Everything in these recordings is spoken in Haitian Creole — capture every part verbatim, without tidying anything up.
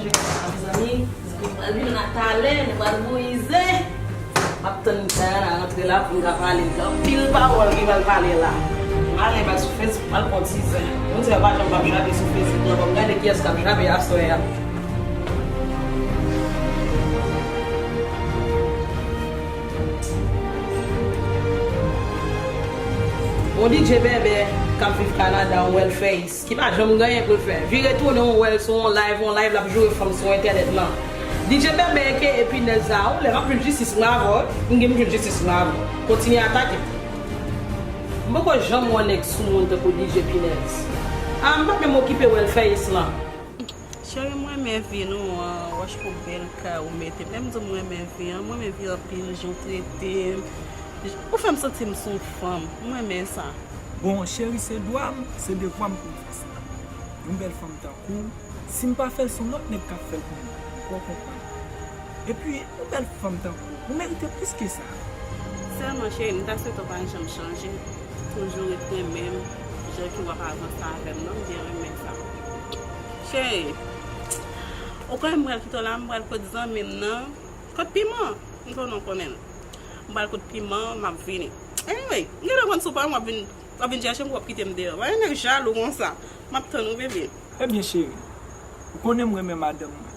Mezanmi, zanmi m pral vin la talè, nou pral bouyi zen. M ap tann Dayana rantre la pou m ka pale. Gen anpil pawòl ki pral pale la. M ale bay sou Facebook, m al pran ti zen. Moun sa yo pa janm p ap jape sou Facebook non, ban m gade kiyès k ap jape aswè a. Yon D J bèbè k ap viv Kanada, yon wèl fè ki pa janm gen anyen pou l fè. Vire tounen, w wè l sou yon live, yon live, l ap joure fanm sou entènèt lan. D J Bèbè aka Pinèz la, ou lè m ap jwenn jistis mwen avè w, m gen pou jwenn jistis mwen avè w. Kontinye atake. M poko janm wè nèg soumoun tankou D J Pinèz. A, m pa menm okipe wèl fèyis lan. Cheri, m renmen vi nou an, wòch pou bèl kay ou mete. Lè m di w m renmen vi an, m renmen vi anpil, jan w trete m. Ou fè m santi m se yon fanm. M renmen sa. Bon, cheri, se dwa m, se devwa m pou m fè sa. Yon bèl fanm tankou w, si m pa fè l, se yon lòt nèg k ap fè l pou mwen. Ou konprann? Epi, yon bèl fanm tankou w, ou merite plis ke sa. Sèlman, cheri, m ta swete w pa janm chanje. Toujou ret renmen m, jan ke w ap avanse avè m nan, m byen renmen sa. Cheri, ou konnen m pral kite w la, m pral kot zanmi m nan. Kot Piman? M konnen w konnen l. M pral kot Piman, m ap vini. Anyway, m gentan konn si w pa wè m, w ap vin, w ap vin chèche m, w ap kite m deyò. Wè, nèg jalou konsa. M ap tann ou, bebe. Ebyen, cheri, ou konnen m renmen madanm mwen.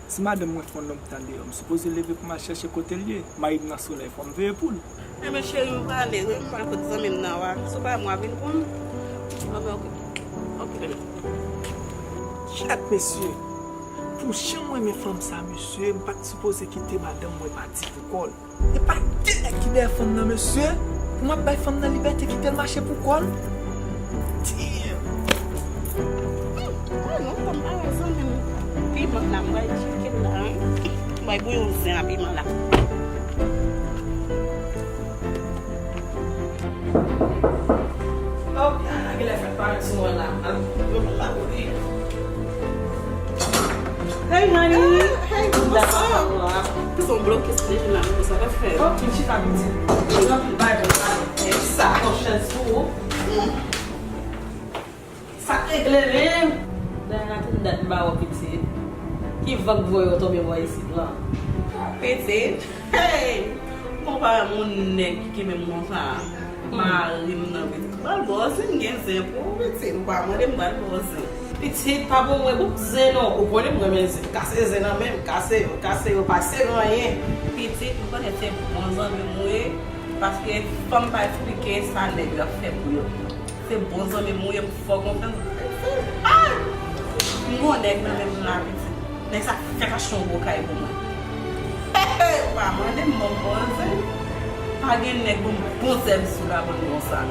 Si madanm mwen fè yon lòt tan deyò, m sipoze leve pou m al chèche kote l ye. Mari m nan solèy, fò m veye pou l. Ebyen, cheri, m prale, wi, m pral kot zanmi m nan, wa. Si w pa wè m, w ap vin pou m. Anben, oke. Oke, bebe. Chat, mesye. Pou jan m renmen fanm sa, mesye, m pa t sipoze kite madanm mwen pati pou kò l. E pa de nèg ki dèyè fanm nan, mesye. Pou m ap bay fanm nan libète, kite l mache pou kò l. Damn! Hmm, ah non, fanm pa rezon menm. Piman la, m bay tcheke l la, wi. M bay bouyon zen a piman la. Oh, Yana, genlè fèt parèt sou mwen la. Al, yo la, wi. Hey, honey. Ah, hey, what's up? Sa va? Ou son bloke sou dejen la, sa k ap fèt? Oh, vin chita, pitit. Gen anpil bagay pou n pale. Sa, pran chèz pou ou. Mm. Sa k regle menm? Dayana, tann dat m pa wè w, pitit. Ki van k voye w tonbe bò isit lan? Pitit, hey! Konpare m yon nèg ki kenbe m konsa. Mari m nan, pitit. Ou pral bò zen, m gen zen pou ou, pitit. Ou pa mande m, m pral bò zen. Pitit, pa bon mwen bout zen non. Ou konnen m renmen zen. Kase zen nan men m, kase yo, kase yo, pa sere anyen. Pitit, m konnen se bon zanmi m ou ye, paske fò m pa eksplike sa nèg yo ap fè pou yo. Se bon zanmi m ou ye, m fè w konfyans. Ah! M gon nèg nan men m la, pitit. Nèg sa fèk achte yon gwo kay pou mwen. Hey, hey, ou pa mande m, ban m bon zen. Pa gen nèg ban m bon sèvis sou labann konsa.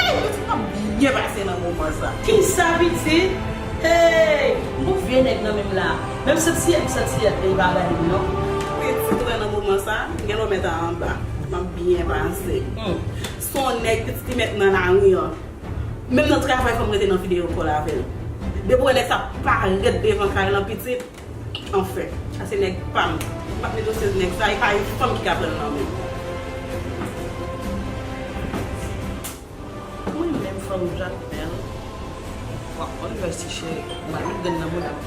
Hey, pitit, m ap byen pase nan moman sa. Kisa, pitit? Hey, m gon vye nèg nan men m la. Menm santiyèt, m santiyèt, men li pa bay m non. Pitit, ou wè nan moman sa, m gen lòmèt a anba. M ap byen pase. Hmm. Se yon nèg pitit li met nan lari an. Menm nan travay, fò m rete nan videyo call avè l. Depi w wè nèg sa parèt devan kay lan, pitit, anfen, sa se nèg pa m. M p ap negosye nèg sa, e pa yon fanm ki ka pran l nan men m. Mwen menm, fanm Jakmèl, w ap pran rès ti cheri, m al met grenn nan bouda m.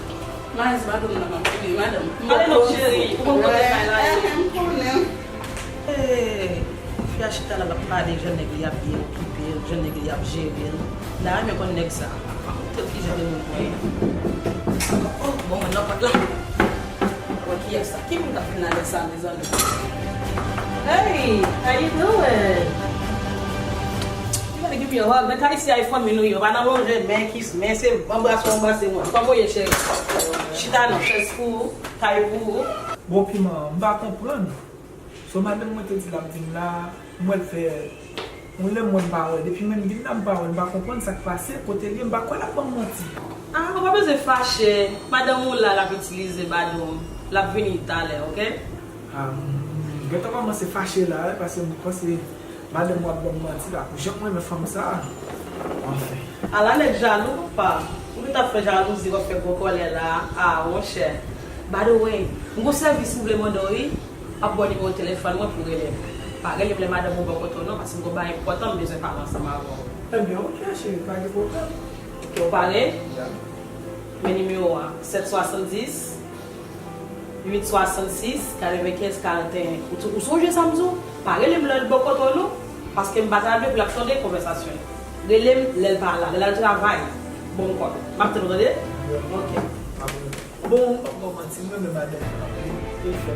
Malis, madanm nan, m ap fini, madanm. Ale non, cheri, ou konn kote kay la ye. M konnen. Hey, fi a chita la, l ap pale jan nèg li ap byen okipe l, jan nèg li ap jere l. M ta renmen konn nèg sa. Tel kijan de moun mwen ye. Oh, bon, mwen nan pòt la. Wè kiyès sa? Ki moun k ap vin la lè sa, mezanmi? Hey, how you doing? You gotta give me a hug. Nèg Ayisyen a e fanmi nou yo. Pa nan lonje men, kis men, se anbrase w anbrase mwen. Kòman w ye, cheri? Chita non, chèz pou ou, kay pou ou. Bon, Piman, m pa konprann. So, madanm mwen te di l ap vin la, m wè l fè yon lemwen m pa wè. Depi mwen vin la, m pa wè l, m pa konprann sa k pase, kote l ye, m pa kwè l ap ban m manti. Ah, ou pa bezwen fache. Madanm ou la, l ap itilize badou m. L ap vini talè, oke? Ah, m gentan kòmanse fache la, wi, paske m panse madanm ou ap ban m manti la. Pou jan m renmen fanm sa, anfen. Ala nèg jalou, papa. Ou ki t ap fè jalouzi, w ap fè gwo kòlè la. Ah, monchè. By the way, m gon sèvis m vle mande w, wi. Ap ba w nimewo telefòn mwen pou w rele m. Pa rele m lè madanm ou bò kote w non, paske m gon bagay enpòtan m bezwen pale ansanm avè w. Ebyen, oke, cheri, pa gen pwoblèm. Oke, ou pare? Ya. Nimewo a, sèt swasanndis, uit swasannsis, katrevenkenz karanteyen. Ou, ou sonje sa m di w? Pa rele m lè l bò kote w non, paske m pa ta dwe pou l ap tande konvèsasyon. Rele m lè l pa la, lè l al travay. Bon, m kwè. M ap tann ou, tande? Ok. Bon, bon, manti, m renmen madanm mwen anpil. E fè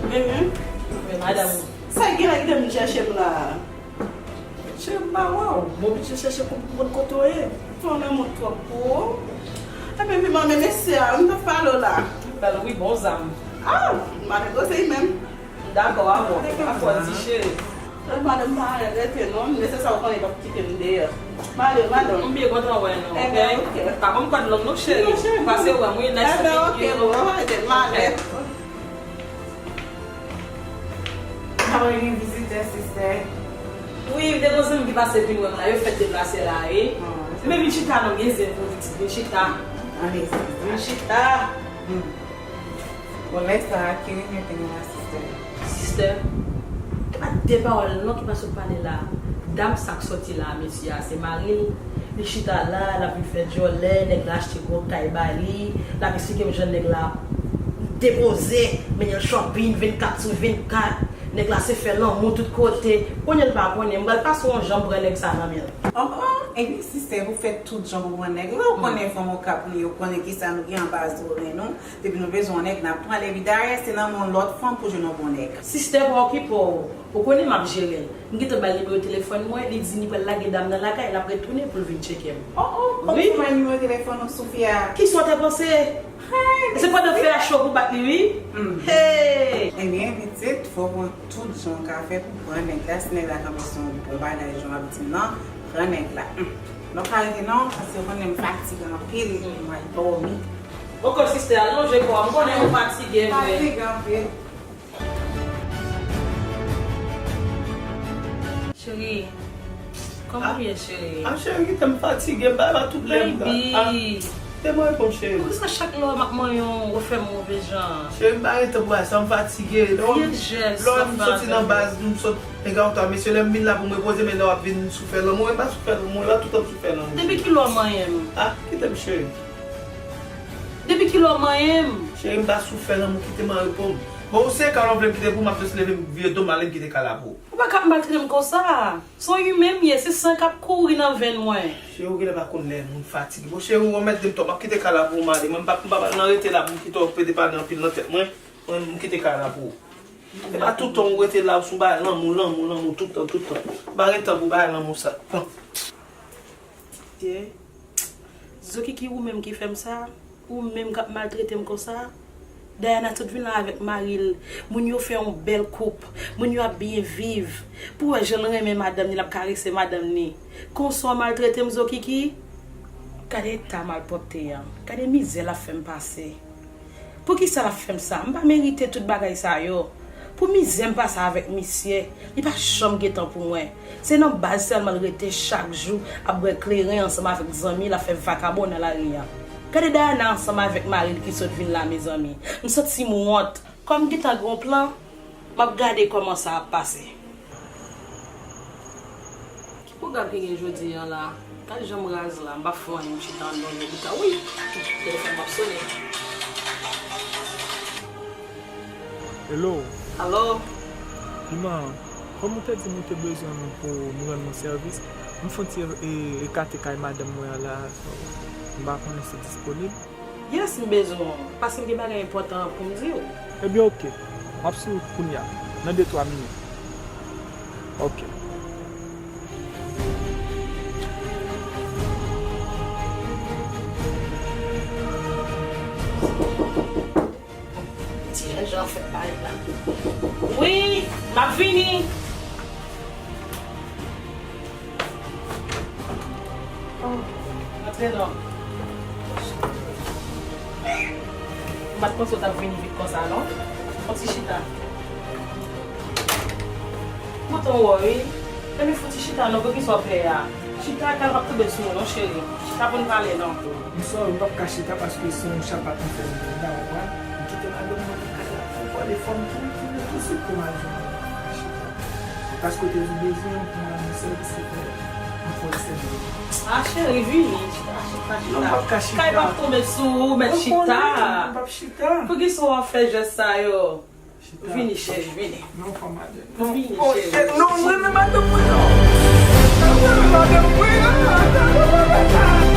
m renmen madanm. Sa gen lè ki te vin chèche m la? Cheri, m pa wè w. M oblije chèche pou m konn kote w ye. Fè yon lanmou twòp pou ou. Epi, pi manmen mesye a, m t ap pale w la. Pale, wi, bon zam. Ah, m pa negosye menm. Dakò, a bon. Afè w di cheri. Lè madanm pa rete non, mesye sa w konnen p ap kite m deyò. M ale, madanm. M byen kontan wè nou, ok? Enben, ok. Pa ban m kòd long non, cheri. Non, cheri. Pase wè m, wi, nice to meet you. Enben, ok, bon, m ale. Mwen gen vizitè, sistè. Wi, m te gon zanmi ki pase vin wè m la, yo fèk deplase la, wi. Men vin chita non, gen zen pou pitit, vin chita. Vin chita. Bon, lè sa a, ki renmen te gen la, sistè? Sistè, e pa de pawòl non ki pa sot pale la. Dam sa k sòti la, mesye a, se mari l. Li chita la, l ap vin fè djòlè, nèg la achte gwo kay ba li, l ap eksplike m jan nèg la depoze, mennen l shopping vennkat sou vennkat. Nèg la se fè lanmou tout kote. Kounye a l pa konnen, m pral pase yon jan m pran nèg sa nan men l. Oh, oh, epi sistè, ou fè tout jan pou pran nèg la, ou konnen fanm Okap nou ye, ou konnen kisa nou gen anba zore nou. Depi nou bezwen yon nèg, n ap pran l, epi dayè, se nan men yon lòt fanm pou jwenn yon bon nèg. Sistè, pa okipe w. Ou konnen m ap jere l. M gentan ba l nimewo telefòn mwen, li di li pral lage dam nan lakay, l ap retounen pou l vin tcheke m. Oh, oh, kòm wi. Ou bay nimewo telefòn ou Soufia? Kisa w te panse? Hey, se pandan fè a cho pou bat li, wi. Hey! Ebyen, pitit, fò w pran tout jan w ka fè pou pran nèg la. Si nèg la kanpe sou yon bon bagay, jan w ap di m nan, pran nèg la. Hmm. Non, pa rete non, paske ou konnen m fatige anpil, m al dòmi. Ok, sistè, al lonje kò w. M konnen ou fatige vre. Fatige anpil. Cheri, kòman w ye, cheri? Ah, cheri, kite m fatige, m pa la tout lè m la. Baby. Ah, te mwen reponn, cheri. Poukisa chak lè w wè m ap manyen w, ou fè m move jan? Cheri, m pa gen tan pou bagay sa, m fatige. Lè w, lè w wè m soti nan baz, m sot, nèg la, mesye, lè m vin la pou m repoze, men lè w ap vin sou fè lanmou, e m pa sou fè lanmou, e pa tout tan m sou fè lanmou. Depi kilè w manyen m? Ah, kite m, cheri. Depi kilè w manyen m? Cheri, m pa sou fè lanmou, kite m an repo m. Bon, ou se kal w vle m kite pou m ap jis leve m vire do m ale m kite kal la pou ou. Ou pa ka ap maltrete m konsa. Se yon imen m ye, se san k ap kouri nan venn mwen. Cheri, ou genlè pa konn lè moun fatige. Bon, cheri, ou mèt di m tou, m ap kite kal la pou ou m ale. Mwen, m pa, m pa pral nan rete la pou m kite w pede pale anpil nan tèt mwen. Mwen, m kite kal la pou ou. E pa tout tan ou rete la, ou sou bagay lanmou, lanmou, lanmou, tout tan, tout tan. M pa gen tan pou bagay lanmou sa. Bon. Ye. Zokiki, ou menm ki fè m sa? Ou menm k ap maltrete m konsa? Dayana sot vin la avèk mari l. Moun yo fè yon bèl koup. Moun yo ap byen viv. Pou w wè jan l renmen madanm ni, l ap karese madanm ni. Konsa w maltrete m, Zokiki? Gade eta malpwòpte an. Gade mizè l ap fè m pase. Poukisa l ap fè m sa? M pa merite tout bagay sa yo. Pou mizè m pase avèk misye, li pa janm gen tan pou mwen. Se nan baz sèlman l rete chak jou ap bwè kleren ansanm avèk zanmi l ap fè vakabon nan lari a. Gade Dayana ansanm avèk mari l ki sot vin la, mezanmi. M santi m wont. Kòm m gentan gen yon plan, m ap gade kòman sa ap pase. Ki pwogram ki gen jodi a la? Gad jan m raz la, m pa fè anyen, m chita anndan yon lita. Wi! Telefòn m ap sonnen. Hello. Alo? Piman, kòm ou te di m ou te bezwen m pou m rann mwen sèvis, m fon ti e, ekate kay madanm mwen an la, so, m pa konnen si disponib. Yes, m bezwen w, paske m gen bagay enpòtan pou m di w. Ebyen, oke. M ap sou wout kounye a, nan de twa minit. Oke. Ti jènjan fèk parèt la. Wi, m ap vini. Oh, antre non. M pa t panse w t ap vini vit konsa non. Fon ti chita. Kontan w wè w wi. Ebyen fon ti chita non, poukisa w pè a? Chita, kal p ap tonbe sou ou non cheri. Chita pou n pale non. M sorry, m p ap ka chita paske se yon chapat m fè m la, w konprann? M kite madanm mwen nan kay la pou m pale fanm pou m tounen tou sik pou m al jwenn yon chita. Paske w te di bezwen pou m al nan sèvis li fè. Ah, cheri, vini. Chita, chita, chita. Non, m p ap ka chita. Kay p ap tonbe sou ou, mèt chita. M p ap chita. Poukisa w ap fè jès sa yo? Chita. Vini, cheri, vini. Non, pa madanm. Vini, cheri. Non, mwen menm madanm mwen non. Mwen menm madanm mwen non.